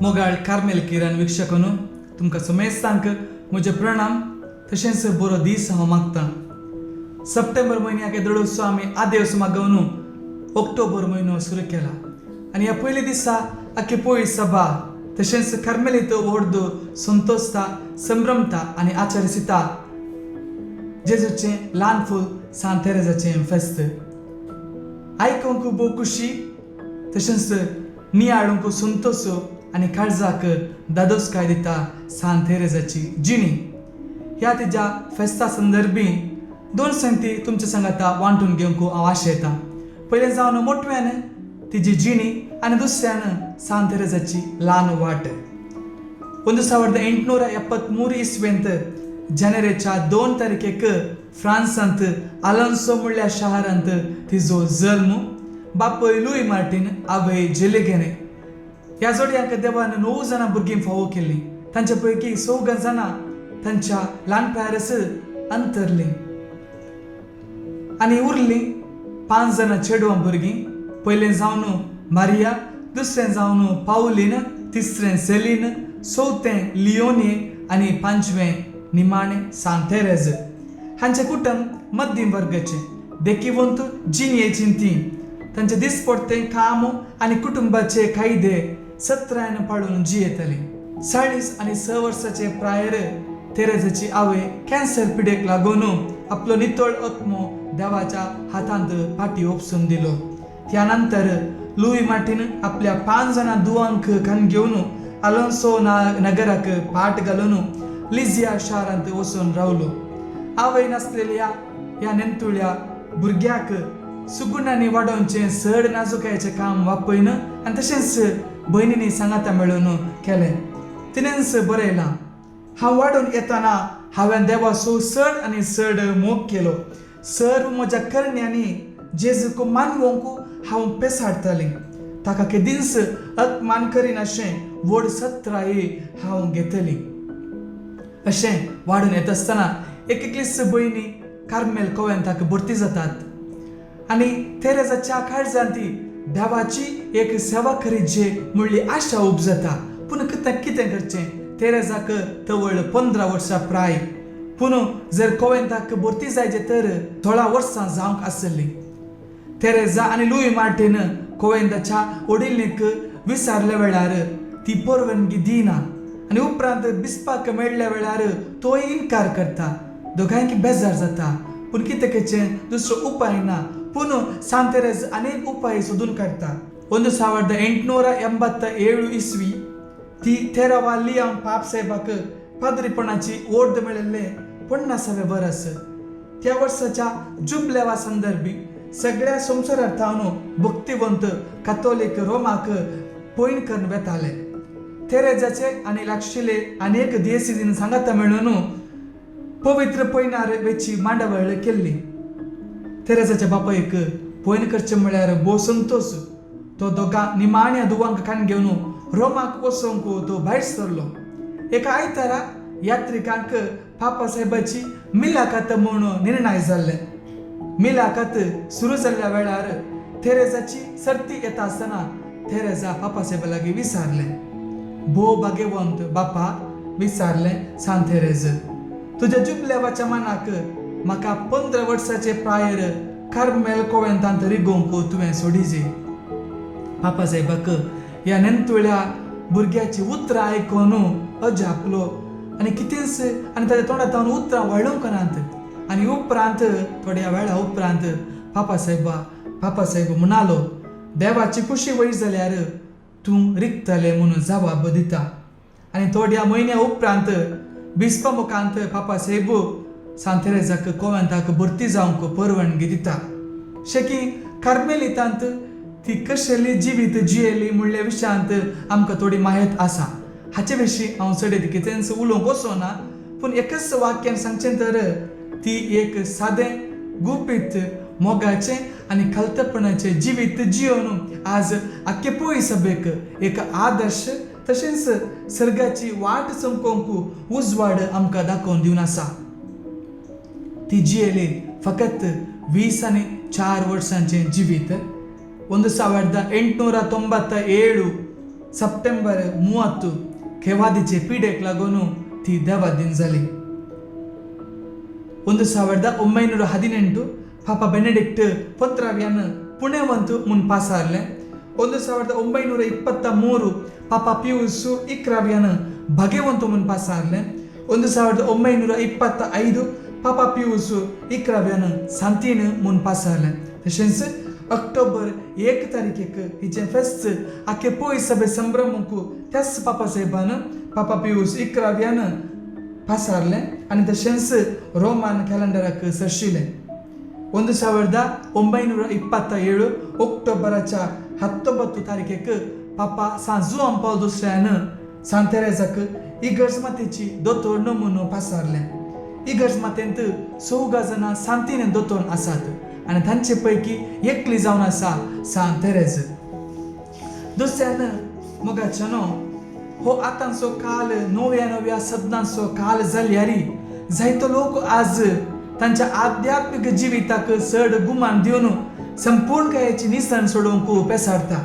मोगाळ कार्मेल किरण वीक्षकांनो, तुमकां समेस्तांक म्हजें प्रणाम तशेंच बरो दीस हांव मागतां. सप्टेंबर म्हयन्याक येदोळसो आमी आदेवस मागोवन ऑक्टोबर म्हयनो सुरू केला आनी ह्या पयल्या दिसा आख्खी पोळी सभा तशेंच कार्मेलीत व्हड संतोषता, संभ्रमता आनी आचरिता जेजूचें ल्हान फूल सांत तेरेजाचें फेस्त. आयकूंक भोव खुशी तशेंच नियाळूंक संतोष आनी काळजाक दादोसकाय दिता सांत तेरेजाची जिणी. ह्या तिज्या फेस्ता संदर्भी दोन संगती तुमच्या सांगाता वांटून घेवंक हांव आशेतां. पयलें जावन मोटव्यान तिजी जिणी आनी दुसऱ्यान सांत तेरेजाची ल्हान वाट. 1873 इस्वेंत जानेवारीच्या 2 तारखेक फ्रांसांत आलोन्सो म्हणल्या शहरांत तिजो जल्म. बापूय लुई मार्टीन, आवय जेलेगेने. ह्या जोडयांक देवान 9 जाणां भुरगीं फावो केल्लीं. तांचे पैकी 4 जाणां तांच्या ल्हान पिरायेरच अंतरलीं आनी उरलीं 5 जाणां चेडवां भुरगीं. पयलें जावन मारिया, दुसरें जावन पावलीन, तिसरें सेलीन, चवथें लियोनी आनी पांचवें निमाणें सांत तेरेज. हांचें कुटुंब मध्यम वर्गाचें, देखिवंत जिणेची ती. तांचें दिसपडतें काम आनी कुटुंबाचे कायदे सत्रायन पाळून जियेतालीं. 40 आनी 6 वर्साचे प्रायर तेरेजाची आवय कॅन्सर पिडेक लागून आपलो नितळ आत्मो देवाच्या हातांत फाटी ओपसून दिलो. त्या नंतर लुई मार्टीन आपल्या 5 जाणां दुवांक कान घेवन आलोन्सो नगराक पाट घालून लिझिया शारांत वचून रावलो. आवय नासलेल्या ह्या नेंतुळ्या भुरग्याक सुगुणांनी वाडोवचें चड नाजुकायेचें काम बापूयन आनी तशेंच भयणींनी सांगाता मेळून केलें. तिणेंच बरयलां, हांव वाडून येतना हांवें देवाचो चड आनी चड मोग केलो. सर्व म्हज्या करण्यांनी जेजूक मानवंक हांव पेसाडटालें. ताका केदींच अपमान करिनाशें व्हड सत्राय हांव घेतली. अशें वाडून येता आसतना एक एकलीच भयणी कार्मेल कोवेंताक भरती जातात आनी तेरेजाच्या काळजांत ती देवाची एक सेवा करीत म्हणली आशा उपजता. पूण कितें करचें, तेरेजाक तवळ 15 वर्सां प्राय. पूण जर कोवेंताक भरती जायचे तर 16 वर्सां जावंक आसलीं. तेरेजा आनी लुई मार्टीन कोवेंताच्या वडिल्लीक विचारल्या वेळार ती परवानगी दिना आनी उपरांत बिस्पाक मेळ्ळ्या वेळार तोय इनकार करता. दोगांयक बेजार जाता, पूण कितें करचें, दुसरो उपाय ना. पूण सांत तेरेज अनेक उपाय सोदून काडटा. 1887 इस्वी ती तेरावा लियाम पाप साहेबाक पाद्रीपणाची ओर्द मेळिल्ले 50वें बरस. त्या वर्साच्या जुबलेवा संदर्भी सगळ्या संवसारांत भक्तिवंत कातोलीक रोमाक पयण करून वेताले. तेरेजाचे आनी लागशिल्ले अनेक देसीन सांगाता मेळून पवित्र पयणार वेची मांडावळ केल्ली. तेरेजाच्या बापायक पयण करचें म्हळ्यार भोव संतोष. तो दोगां निमाण्या दुवांक कान घेवन रोमाक वचोंक तो भायर सरलो. एका आयतारा यात्रिकांक पापा साहेबाची मिलाकात म्हूण निर्णय जाल्ले. मिलाकात सुरू जाल्ल्या वेळार तेरेजाची सर्ती येता आसतना तेरेजा पापा साहेबा लागीं विचारलें, भोव भाग्यवंत बापा, विचारलें सांत तेरेज, तुज्या जुबलेवाच्या मनाक म्हाका 15 वर्साचे प्रायर कार्मेल कोवेंतांत रिगोवंक तुवें सोडिजे. पापा साहेबाक ह्या नेंतुळ्या भुरग्याची उतरां आयकून अजापलो आनी कितेंच आनी ताच्या तोंडांत उतरां वळूंक नात. आनी उपरांत थोड्या वेळा उपरांत पापा साहेब म्हणालो, देवाची खुशी वयर जाल्यार तूं रिगतलें म्हणून जबाब दिता. आनी थोड्या म्हयन्या उपरांत बिस्पा मुखांत पापा साहेब सांत तेरेजाक कोवेंताक भरती जावंक परवानगी दिता. शेकी कार्मेलितांत ती कशेली जिवीत जियेली म्हणल्या विशयांत आमकां थोडी माहिती आसा. हाचे विशीं हांव चड कितेंच उलोवंक वचना, पूण एकच वाक्यान सांगचें तर ती एक सादें गुपीत मोगाचें आनी खलतेपणाचें जिवीत जियोवन आज आख्खे पोळी सभेक एक आदर्श तशेंच सर्गाची वाट चमकोवंक उजवाड आमकां दाखोवन दिवन आसा. ती जियेली फकत 20 आनी 4 वर्सांचें जिवीत. 1897 सप्टेंबर 30 खेवादीचे पिडेक लागून ती देवादीन जाली. 1918 ಪಾಪ ಬೆನೆಡಿಕ್ಟ್ ಪೊಂತ್ರವ್ಯನ್ ಪುಣ್ಯವಂತು ಮುನ್ ಪಾಸಾರ್ಲೆ. 1923 ಪಾಪ ಪಿಯೂಸು ಇಕ್ರಾವ್ಯನ್ ಭಗೆವಂತು ಮುನ್ ಪಾಸಾರ್ಲೆ. 1925 ಪಾಪ ಪಿಯೂಸು ಇಕ್ರಾವ್ಯನ್ सांतीन मुन पासारले. तशेंच ऑक्टोबर 1 तारखेक हिचें फेस्त आखे पोय सभे संभ्रमूंक त्याच पापा साहेबान पापा पियूस इक्राव्यान पासारलें आनी तशेंच रोमान कॅलेंडराक सरशिलें. 1927 ऑक्टोबराच्या 19 तारखेक पापा सांत जुआंव पावल दुसऱ्यान सांत तेरेजाक इगर्ज मातेची दोतोर नमुनो पासारलें. इगर्ज मातेंत 4 जाणां सांतीन दोतोर आसात आनी तांचे पैकी एकली जावन आसा सांत तेरेज. दुसऱ्यान मोगाच्यानो हो आतांचो काल नव्या नव्या सदनांचो काल जाल्यार जायतो लोक आज तांच्या आध्यात्मीक जिविताक चड गुमान दिवन संपूर्णकायेची निसण सोडोवंक पेसारता.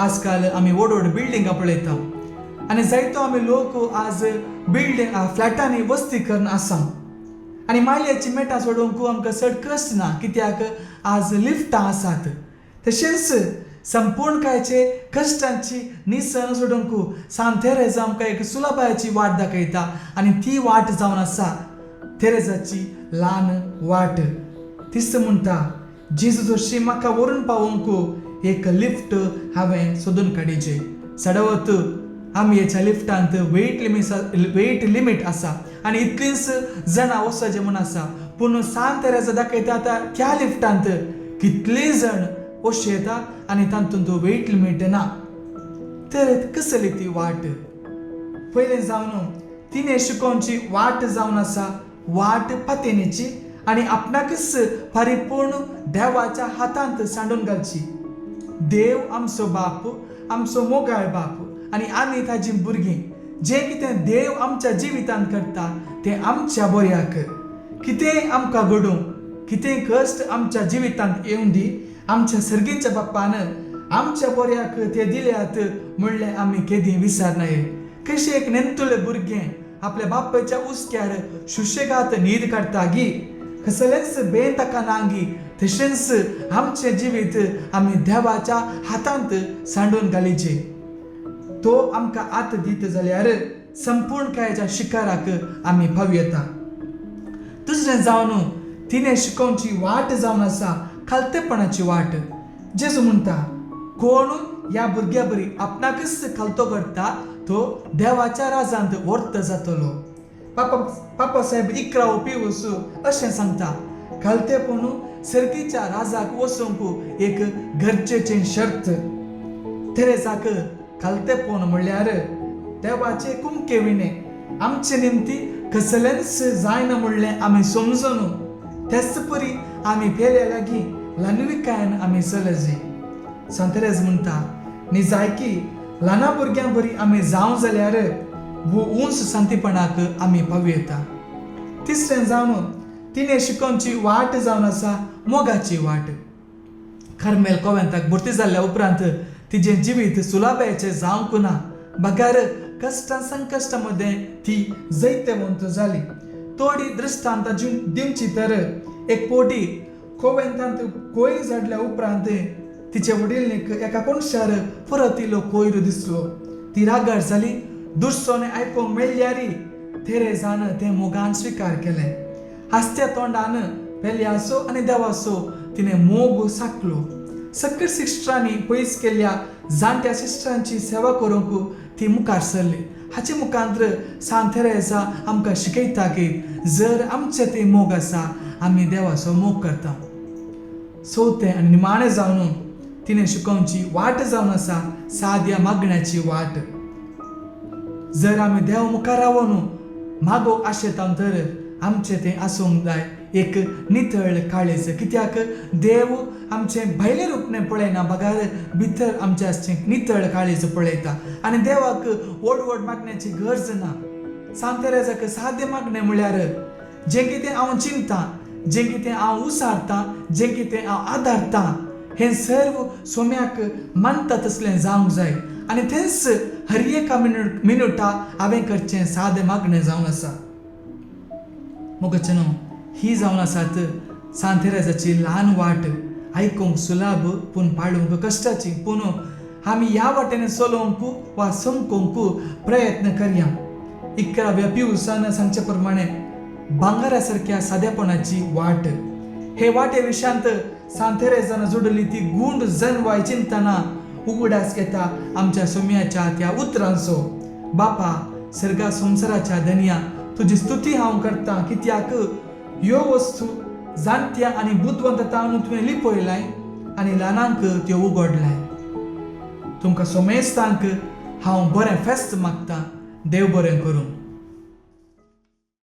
आजकाल आमी व्हड व्हड बिल्डिंगां पळयता आनी जायतो आमी लोक आज बिल्डींग फ्लॅटांनी वस्ती करून आसा आनी माळयेची मेटां सोडोवंक आमकां चड कश्ट ना, कित्याक आज लिफ्टां आसात. तशेंच संपूर्णकायेचे कश्टांची निसण सोडूंक सांत तेरेज आमकां एक सुलभायेची वाट दाखयता आनी ती वाट जावन आसा तेरेजाची ल्हान वाट. तीच म्हणटा, जेजू जशी म्हाका व्हरून पावोवंक एक लिफ्ट हांवें सोदून काडिचें. सडवत आमी ह्याच्या लिफ्टांत वेट लिमीट आसा आनी इतलींच जाणां वचपाचें म्हूण आसा, पूण सांत तेरेजा दाखयता आतां त्या लिफ्टांत कितलीं जाण वशी येता आनी तातूंत वेट लिमीट ना. तर कसली ती वाट? पयलें जावन तिणें शिकोवची वाट जावन आसा वाट पातेणीची आनी आपणाकच परिपूर्ण देवाच्या हातांत सांडून घालची. देव आमचो बाप, आमचो मोगाळ बाप आनी आमी ताजी भुरगीं. जें कितें देव आमच्या जिवितांत करता तें आमच्या बऱ्याक. कितेंय आमकां घडूं, कितेंय कश्ट आमच्या जिवितांत येवं दी, आमच्या सर्गींच्या बाप्पान आमच्या बऱ्याक ते दिल्यात म्हणलें आमी केदीं विसरनाये. कशें एक नेंतुलें भुरगें आपल्या बापायच्या हुस्क्यार सुशेगाद न्हीद काडटा गी, कसलेंच बेन ताका ना गी, तशेंच आमचें जिवीत आमी देवाच्या हातांत सांडून घालीचें. तो आमकां आत दीत जाल्यार संपूर्णकायेच्या शिकाराक आमी पावयता. दुसरें जावन तिणें शिकोवची वाट जावन आसा खालतेपणाची वाट. जेजू म्हणटा, कोण ह्या भुरग्या बरी आपणाकच खालतो करता तो देवाच्या राजांत वर्त जातलो. पापा साहेब 11 पिवूस अशें सांगता, खालतेपण सर्गीच्या राजाक वचूंक एक गरजेचें शर्त. तेरेजाक खालतेपण म्हणल्यार देवाचे कुमके विणे आमचे निमती कसलेंच जायना म्हणलें आमी समजून त्याच परी आमी पेल्या लागीं ल्हानविकायेन आमी चलजी. सांत तेरेज म्हणटा, निजायकी ल्हाना भुरग्यां बरी आमी जावं जाल्यार वो उंच सांतीपणाक आमी पावयता. तिसरें जावन तिणें शिकोवची वाट जावन आसा मोगाची वाट. कार्मेल कोवेंताक भरती जाल्ल्या उपरांत तिजें जिवीत सुलाबायेचें जावंक ना, बगर कश्टां संकश्टां मदें ती जैतवंत जाली. थोडी दृश्टांतां दिवची तर एक पोटी कोवेंतांत कोयर जाडल्या उपरांत तिचे वडीलनीक एका कोणशार परत इलो कोयर दिसलो. ती रागार जाली. दुसरोने आयकूंक मेळ्ळ्यार तेरेजान तें मोगान स्विकार केलें. हासत्या तोंडान पेल्याचो आनी देवाचो तिणें मोग साकलो. सकट सिस्टरांनी पयस केल्ल्या जाणट्या सिस्टरांची सेवा करूंक ती मुखार सरली. हाचे मुखांत्र सांत तेरेजा आमकां शिकयता की जर आमचे ते मोग आसा आमी देवाचो मोग करता. चवथें आनी निमाणें जावन तिणें शिकोवची वाट जावन आसा साद्या मागण्याची वाट. जर आमी देव मुखार रावन मागोवंक आशेता तर आमचें तें आसूंक जाय एक नितळ काळीज, कित्याक देव आमचें भायलें रूपणें पळयना बगर भितर आमचें आसचें नितळ काळीज पळयता. आनी देवाक व्हड व्हड मागण्याची गरज ना. सांत तेरेजाक सादें मागणें म्हणल्यार जें कितें हांव चिंतता, जें कितें हांव उसारतां, जें कितें हांव आदारतां हें सर्व सोम्याक मानता तसलें जावंक जाय. आनी थंयच हर एका मिनुटा हांवें करचें सादें मागणें जावन आसा. मोगाच्यानो, ही जावन आसात सांत तेरेजाची ल्हान वाट, आयकूंक सुलाभ पूण पाळूंक कश्टाची. पूण आमी ह्या वाटेन चलोवंक वा समकोवंक प्रयत्न करया. 11व्या पिवसान सांगचे प्रमाणे भांगरा सारक्या सादेपणाची वाट. हे वाटे विशांत सांत तेरेजान जोडली ती गूंड जनवाय चिंतना उगडास येता आमच्या सोम्याच्या त्या उतरांचो. बापा सर्गा संवसाराच्या धनया, तुजी स्तुती हांव करता, कित्याक ह्यो वस्तू जाणट्या आनी बुदवंततावन तुवें लिपयलाय आनी ल्हानांक त्यो उगडलाय. तुमकां सोमेस्तांक हांव बरें फेस्त मागता. देव बरें करूं.